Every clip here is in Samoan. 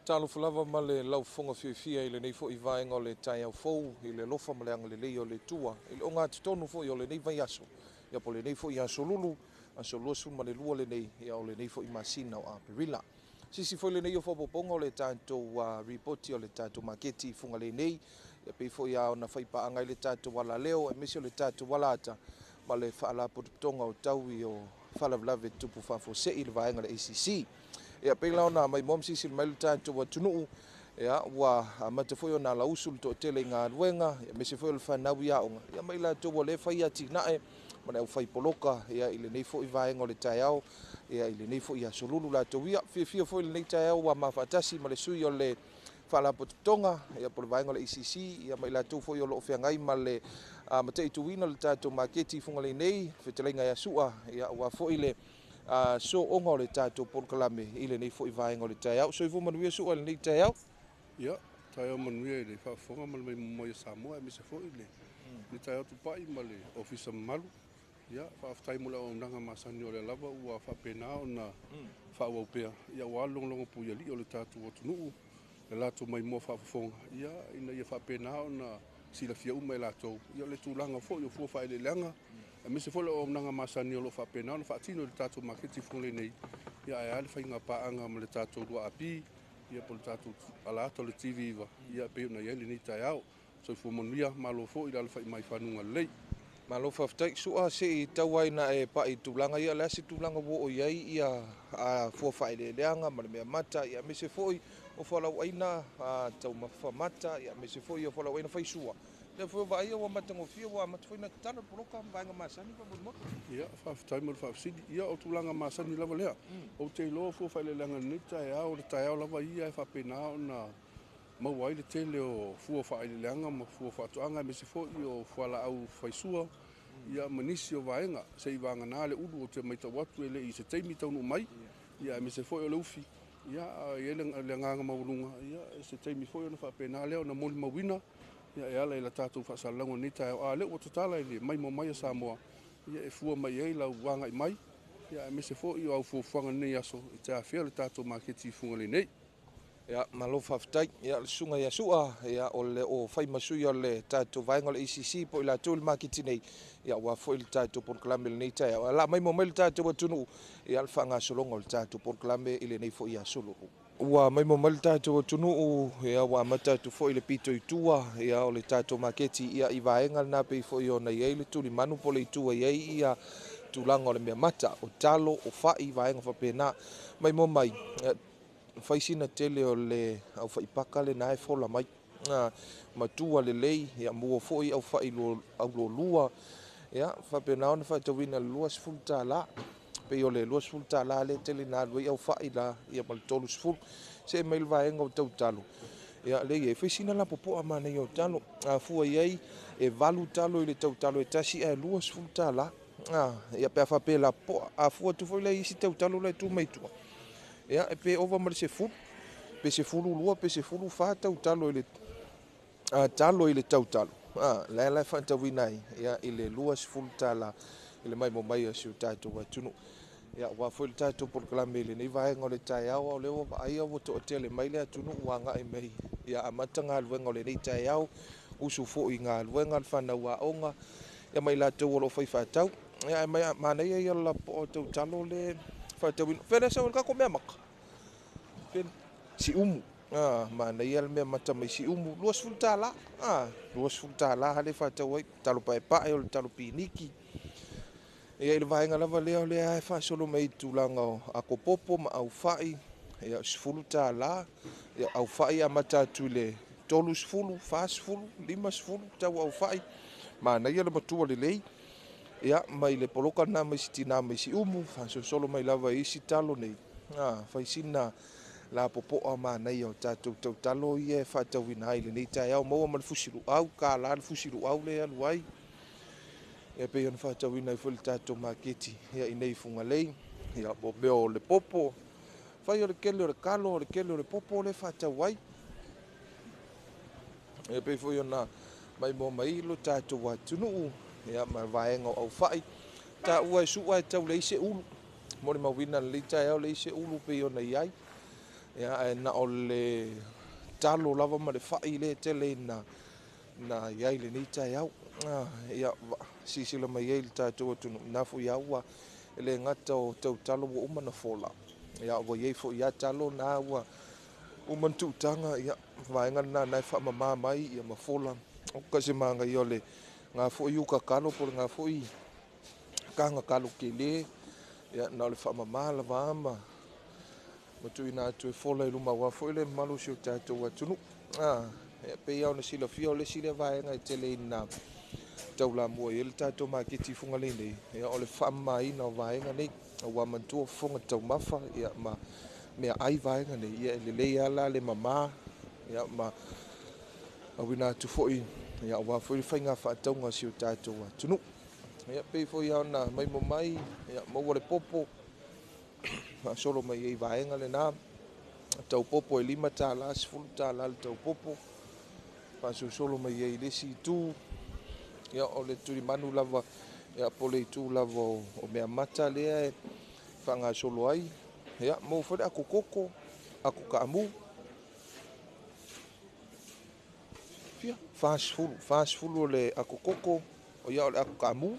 Talofa lava ma le laufofoga fiafia i lenei foi vaega o le taeao fou i le alofa ma le agalelei o le Atua i le ogatotonu foi o lenei vaiaso, ia po o lenei foi aso Lulu, aso 22 lenei, ia o lenei foi masina o Aperila. Sisi foi lenei o faaopoopoga o le tatou ripoti o le tatou maketi i Fugalei nei, ia pei foi lava ona faipaaga ai le tatou alaleo aemaise o le tatou alaata ma le Faalapotopotoga o Taui o Faalavelave Tutupu Faafuasei i le vaega o le ACC. Ia pei la ona maimoa ma silasila mai le tatou atunuu, ia ua amata foi ona alausu le toatele i galuega, aemaise foi o le fanau i aoga, ia ma i latou o lea e fai atinae ma le aufai poloka, ia i lenei foi vaega o le taeao, ia i lenei foi aso Lulu latou ia. Fiafia foi i lenei taeao ua mafaatasi ma le sui o le Faalapotopotoga, ia po o le vaega o le ACC, ia ma i latou foi o lo o feagai ma le mataituina o le tatou maketi i Fugalei nei, fetalaiga ia Sua, ia aua foi le sooga o le tatou polokalame i lenei foi vaega o le taeao. Soifua manuia Sua i lenei taeao. Ia, taeao manuia i le faafofoga ma le maimoa mai a Samoa, aemaise foi le taeao tupai ma le ofisa mamalu. Ia, faafetai mo le auaunaga masani o lea lava ua faapena ona faaauau pea, ia aua le logologo puialii o le tatou atunuu, le latou maimoa faafofoga, ia ina ia faapena ona silafia uma e latou, ia le tulaga foi o fua faaeleeleaga, aemaise foi le auaunaga masani o lo o faapena ona faatino i le tatou maketi i Fugalei nei, ia ae a le faiga paaga ma le tatou 2AP, ia po o le tatou alaata o le TV9, ia pei ona i ai lenei taeao. Soifua manuia, malo foi le alafai mai i fanuga lelei. Malo faafetai. Sua, se i tau ai na e pai i tulaga ia, o le a se tulaga ua oo i ai ia fua faaeleeleaga ma le mea mata, ia aemaise foi o fualauaina taumafa mata, ia aemaise foi o fualauaina faisua. Lea foi ua vaaia ua matagofie, ua amata foi ona tatala le poloka ma vaega masani faamolemole. Ia, faafetai mo le faafesili. Ia, o tulaga masani lava lea. Ou te iloa fua faaeleeleaga i lenei taeao, o le taeao lava ia e faapena ona maua ai le tele o fua faaeleeleaga ma fua faatoaga, aemaise foi o fualaau faisua, ia ma nisi o vaega. Se i vagana le ulu ou te matau atu e le i se taimi taunuu mai, ia aemaise foi o le ufi, ia e i ai le agaga maualuga, ia se taimi foi ona faapena lea ona molimauina, ia e ala i la tatou faasalalauga i lenei taeao. A o lea ua tatala i le maimoa mai a Samoa, ia e fua mai ai lau agai mai, ia aemaise foi o au fuafuaga i lenei aso i te afea le tatou maketi i Fugalei nei. Ia, malo faafetai. Ia, le susuga ia Sua, ia, o le o fai ma sui o le tatou vaega o le ACC po o i latou i le maketi nei, ia, aua foi le tatou polokalame i lenei taeao. Ae o le a maimoa mai le tatou atunuu, ia, le faagasologa o le tatou polokalame i lenei foi aso Lulu. Ua maimoa mai le tatou atunuu, ia, ua amata atu foi le pito i tua, ia, o le tatou maketi, ia, i vaega lena pei foi ona i ai le tulimanu po o le itu e i ai ia tulaga o le mea mata, o talo, o fai, vaega faapena. Maimoa mai, ia, fai sina tele o le aufaipaka lena e fola mai. Matua lelei, ia mua foi aufai aulolua, ia faapena ona faatauina le $20. Pei o le $20 lea tele na alu ai aufai la, ia ma le 30. See mai le vaega o tautalo, ia lea e i ai, fai sina lapopoa manaia o talo. A fua i ai, e 8 talo i le tautalo e tasi ae $20. Ia pe a faapea lapopoa. A fua atu foi la i isi tautalo la e tu mai tua, ia, e pe ova ma le 10, pe 12, pe 14 tautalo i le talo i le tautalo. La la e faatauina ai, ia, i le $20 i le maimoa mai a si o tatou atunuu. Ia, aua foi le tatou polokalame i lenei vaega o le taeao, o lea ua vaaia ua toatele mai le atunuu ua agai mai, ia amata galuega o lenei taeao, usu foi i galuega le fanau aoga, ia ma i latou o lo o fai faatau. Ia, ae manaia ia o le lapopoa o tautalo le faatauina. Fea lea sau ai le tatou mea mata? Siumu. Manaia le mea mata mai Siumu, $20. $20 le faatau ai, talo paepae o le talo piniki. Ia, i le vaega lava lea o lea e faasolo mai i tulaga o akopopo ma aufai, ia $10. Ia, aufai amata atu i le 30, 40, 50 tau aufai. Manaia le matua lelei. Ia, mai le poloka lena mai si tina mai Siumu, faasolosolo mai lava i isi talo nei. Fai sina lapopoa manaia o tatou tautalo ia e faatauina ai lenei taeao. Maua ma le fusi luau, $1 le fusi luau le alu ai. Ia pei ona faatauina ai foi le tatou maketi, ia, i nei Fugalei. Ia, mo mea o le popo, fai o le kele o le kalo, o le kele o le popo le faatau ai. Ia pei foi ona maimoa mai lo tatou atunuu, ia, ma vaega o aufai. Taua e Sua e tau leai se ulu. Molimauina lenei taeao leai se ulu pei ona i ai. Ia, ae na o le talo lava ma le fai lea e tele ina na i ai i lenei taeao. Ia, silasila mai ai le tatou atunuu, na foi lava ua e le gata o tautalo ua uma ona fola, ia ua i ai foi lava talo na ua uma ona tuutaga, ia vaega lena na e faamama mai ia ma fola. O kasi manaia o le na foi uka talo po o le na foi taga talo tele, ia na o le faamama lava ma tuuina atu e fola i luma aua foi le mamalu o si o tatou atunuu. E pei lava ona silafia o le isi lea vaega e tele ina taulamua i ai le tatou maketi i Fugalei nei, ia o le faamamaina o vaega nei, aua manatua fofoga taumafa ia ma meaai vaega nei, ia e lelei lava la le mama ia ma auina atu foi ia aua foi le faiga faatauga a si o tatou atunuu. Ia pei foi lava ona maimoa mai ia maua le popo faasolo mai ai i vaega lena. Tau popo e $5, $10 le tau popo, faasolosolo mai ai i le isi itu. Ia o le tulimanu lava ia po o le itu lava o meamata lea e faagasolo ai. Ia maua foi le ato koko, ato taamu. Fia? 40, 40 o le ato koko, ia o le ato taamu.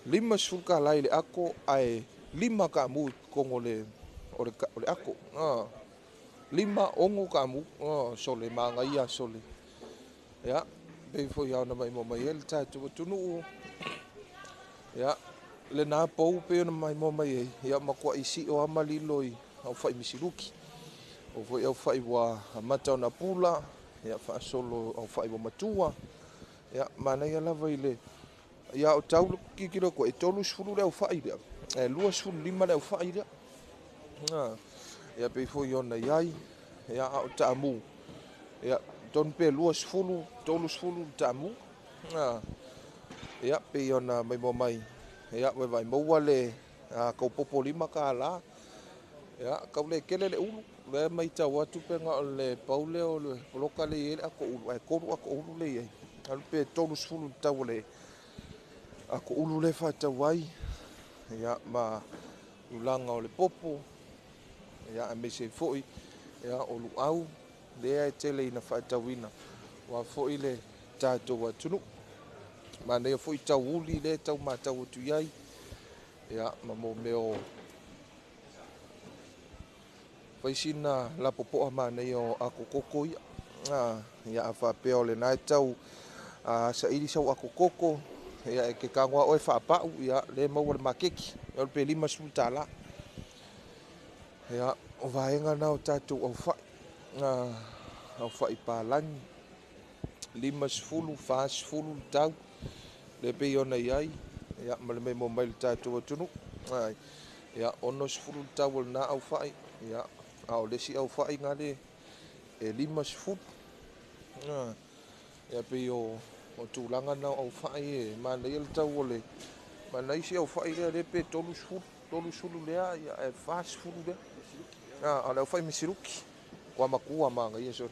$50 i le ato ae 5 taamu i totonu o le ato. 5, 6 taamu. Sole, manaia sole. Ia, pei foi lava ona maimoa mai ai le tatou atunuu. Ia, lena pou pei ona maimoa mai ai, ia matuai sio lava ma lilo i aufai misiluki. O foi aufai ua amata ona pula, ia faasolo aufai ua matua. Ia, manaia lava i le ia o tau tilotilo atu e 30 le aufai lea, e 25 le aufai lea. Ia pei foi ona i ai, ia a o taamu, ia tonu pe 20, 30 le taamu. Ia pei ona maimoa mai, ia vaivai maua le taupopo $5. Ia tau le tele le ulu, lea matau atu pe na o le pau lea o le poloka lea e i ai le ato ulu, ae 3 ato ulu lea e i ai. Alu pe 30 le tau o le ato ulu lea e faatau ai, ia ma tulaga o le popo, ia aemaise ai foi ia o luau lea e tele ina faatauina aua foi le tatou atunuu. Manaia foi tauuli lea e tau matau atu i ai, ia ma mo mea o fai sina lapopoa manaia o ato koko ia. Ia a faapea o lena e tau saili sau ato koko, ia e te tago lava oe faapau, ia lea e maua i le maketi, ia pe $50. Ia, o vaega na o tatou aufai, aufai palagi, 50, 40 le tau, lea pei ona i ai, ia ma le maimoa mai le tatou atunuu. Ia, 60 le tau o lena aufai, ia, a o le isi aufai gale e 50. Ia pei o tulaga na o aufai e manaia le tau o le manaia isi aufai lea lea pe 30, 30 lea, ia e 40 lea. A o le aufai misiluki, ua matua manaia sole.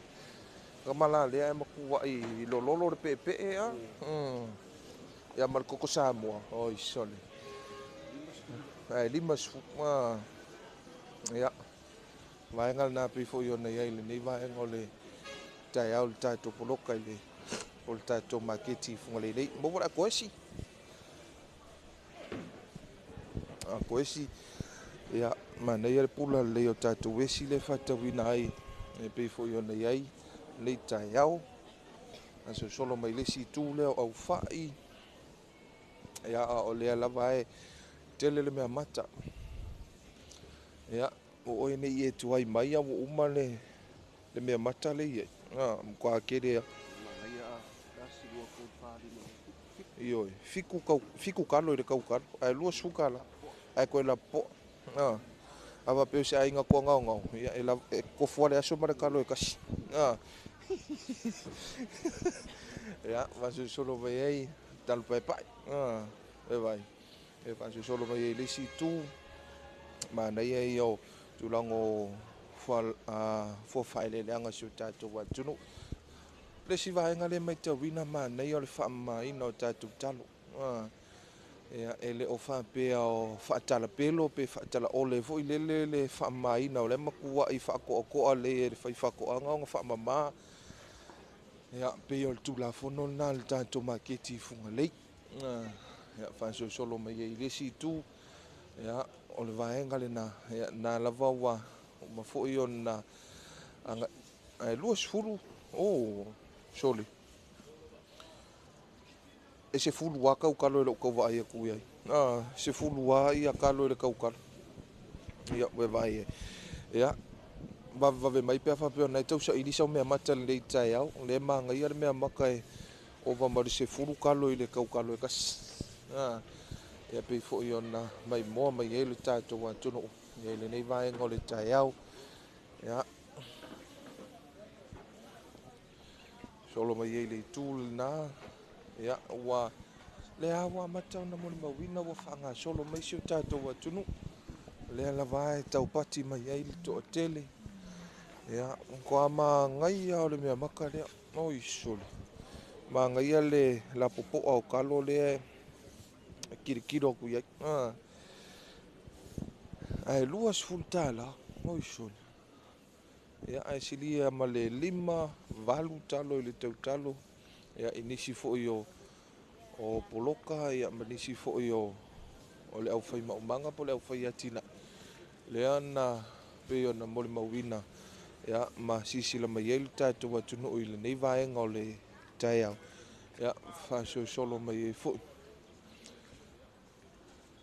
Kama la lea e matuai lololo le peepee a. Ia ma le koko Samoa, oi sole. Ae 50, ia, vaega lena pei foi ona i ai lenei vaega o le taeao le tatou poloka i le o le tatou maketi i Fugalei nei. Maua le ato esi. Ato esi, ia, manaia le pula lelei o tatou esi lea e faatauina ai e pei foi ona i ai lenei taeao. Gasolosolo mai le isi itu lea o aufai, ia, a o lea lava e tele le meamata. Ia, o oe nei e tuai mai a ua uma le meamata lea e i ai. Matua tele lava. Ioe, 7 kalo i le tau talo, ae 20 tala, ae toe lapopoa. A faapea o se aiga toagaogao, ia e tofu lava le aso ma le talo e tasi. Ia, faasolosolo mai ai talo paepae. E vai, e faasolosolo mai ai i le isi itu, manaia ia o tulaga o fua faaeleeleaga a si o tatou atunuu. Le isi vaega lea e matauina manaia o le faamamaina o tatou talo. Ia, e le o faapea o faatalapelo pe faatalaole foi lele le faamamaina, o la e matuai faatoatoa lelei e le faifaatoaga ona faamama. Ia, pei o le tulafono lena a le tatou maketi i Fugalei. Ia, faasolosolo mai ai i le isi itu, ia, o le vaega lena, ia, na lava ua uma foi ona ae 20, oh, sole. E 10 lava tautalo e le o tau vaai atu i ai. 10 lava ia talo e le tautalo. Ia, ua e vaai ai. Ia, vavevave mai pe a faapea o lena e tau saili sau meamata i lenei taeao. O lea e manaia le meamata e ova ma le 10 talo i le tautalo e tasi. Ia, pei foi ona maimoa mai ai le tatou atunuu i lenei vaega o le taeao. Ia, solo mai ai le itu lena. Ia, ua lea ua amata ona molimauina ua faagasolo mai si o tatou atunuu. Lea lava e taupati mai ai le toatele. Ia, matua manaia o le meamata lea. Oi sole. Manaia le lapopoa o talo lea e kilokilo atu i ai. Ae $20. Oi sole. Ia, ae silia ma le 5, 8 talo i le tautalo. Ia, i nisi foi o poloka, ia, ma nisi foi o le aufai maumaga po o le aufai atinae. Lea na pei ona molimauina, ia, ma silasila mai ai le tatou atunuu i lenei vaega o le taeao. Ia, faasolosolo mai ai foi.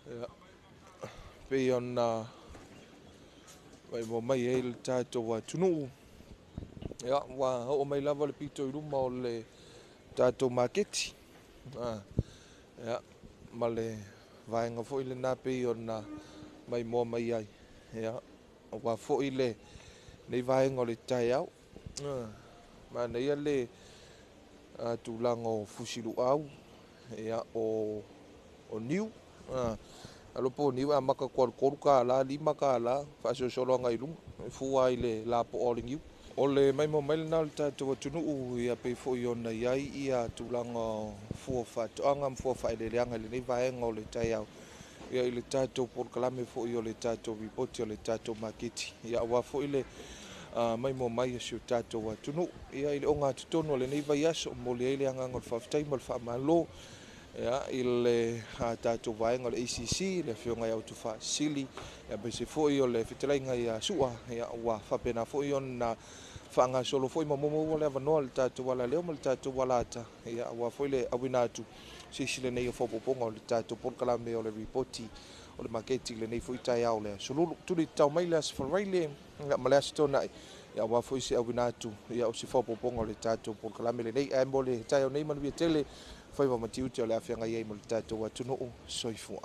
Ia, pei ona maimoa mai ai le tatou atunuu. Ia, ua oo mai lava le pito i luma o le tatou maketi. Ia, ma le vaega foi lena pei ona maimoa mai ai. Ia, aua foi lenei vaega o le taeao. Manaia le tulaga o fusiluau, ia, o niu. Alo po o niu e amata atu i le $3, $5, faasolosolo agai i luga, e fua i le lapoa o le niu. O le maimoa mai lena o le tatou atunuu, ia, pei foi ona i ai ia tulaga o fua faatoaga ma fua faaeleeleaga i lenei vaega o le taeao. Ia, i le tatou polokalame foi o le tatou ripoti o le tatou maketi. Ia, aua foi le maimoa mai o si o tatou atunuu. Ia, i le ogatotonu o lenei vaiaso, momoli ai le agaga o le faafetai ma le faamalo, ia, i le tatou vaega o le ACC, le afioga ia Utufaasili, aemaise foi o le fetalaiga ia Sua. Ia, ua faapena foi ona faagasolo foi ma maua le avanoa le tatou alaleo ma le tatou alata. Ia, aua foi le auina atu se isi lenei o faaopoopoga o le tatou polokalame o le ripoti o le maketi i lenei foi taeao o le aso Lulu. Tuli tatao mai le Aso Faraile ma le Aso Toonai, ia, aua foi se auina atu, ia, o se faaopoopoga o le tatou polokalame lenei. Ae mo le taeao nei, manuia tele faiva ma tiute o le afeagai ai ma le tatou atunuu. Soifua.